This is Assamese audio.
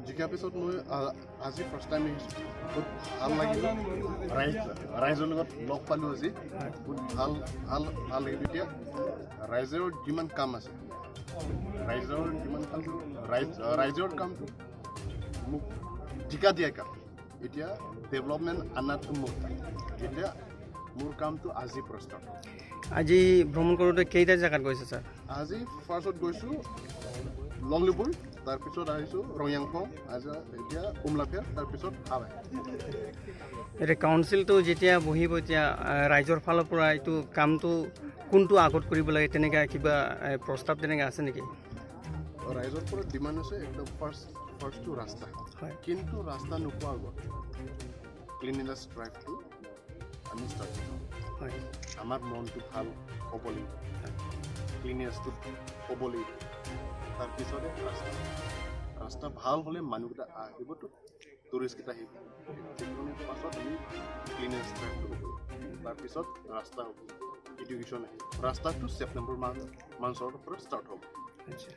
জিকাৰ পিছত মই আজি ফাৰ্ষ্ট টাইম আহিছোঁ। বহুত ভাল লাগিল। ৰাইজৰ লগত লগ পালোঁ আজি। বহুত ভাল ভাল ভাল লাগিল। এতিয়া ৰাইজৰ যিমান কাম আছে, ৰাইজৰ যিমান কাম, ৰাইজৰ কামটো মোক ঠিকা দিয়া কাম। এতিয়া ডেভেলপমেণ্ট আনাটো মোৰ কাম। এতিয়া মোৰ কামটো আজি পৰা ষ্টাৰ্ট। আজি ভ্ৰমণ কৰোঁতে কেইটা জেগাত গৈছে ছাৰ? আজি ফাৰ্ষ্টত গৈছোঁ লংলিপুৰ, তাৰপিছত আহিছোঁ ৰঙিয়াংফং, আজি এতিয়া উমলাফেৰ, তাৰপিছত হাৱাই। এতিয়া কাউন্সিলটো যেতিয়া বহিব, এতিয়া ৰাইজৰ ফালৰ পৰা এইটো কামটো কোনটো আগত কৰিব লাগে, তেনেকুৱা কিবা প্ৰস্তাৱ তেনেকুৱা আছে নেকি? ৰাইজৰ পৰা ডিমাণ্ড আছে একদম ফাৰ্ষ্টটো ৰাস্তা। কিন্তু ৰাস্তা নোপোৱাৰ আগত ক্লিনলিনেছ ড্ৰাইভটো আমি ষ্টাৰ্ট কৰিম। আমাৰ মনটো ভাল হ'ব লাগিব, ক্লিননেছটো হ'ব লাগিব, তাৰপিছতে ৰাস্তা। ৰাস্তা ভাল হ'লে মানুহকেইটা আহিবতো, টুৰিষ্টকেইটা আহিব। সেইকাৰণে পাছত আমি ক্লিননেছ ড্ৰাইভটো হ'ব লাগিব, তাৰপিছত ৰাস্তা হ'ব, এডুকেশ্যন আহিব। ৰাস্তাটো ছেপ্টেম্বৰ মান্থৰ পৰা ষ্টাৰ্ট হ'ব। আচ্ছা।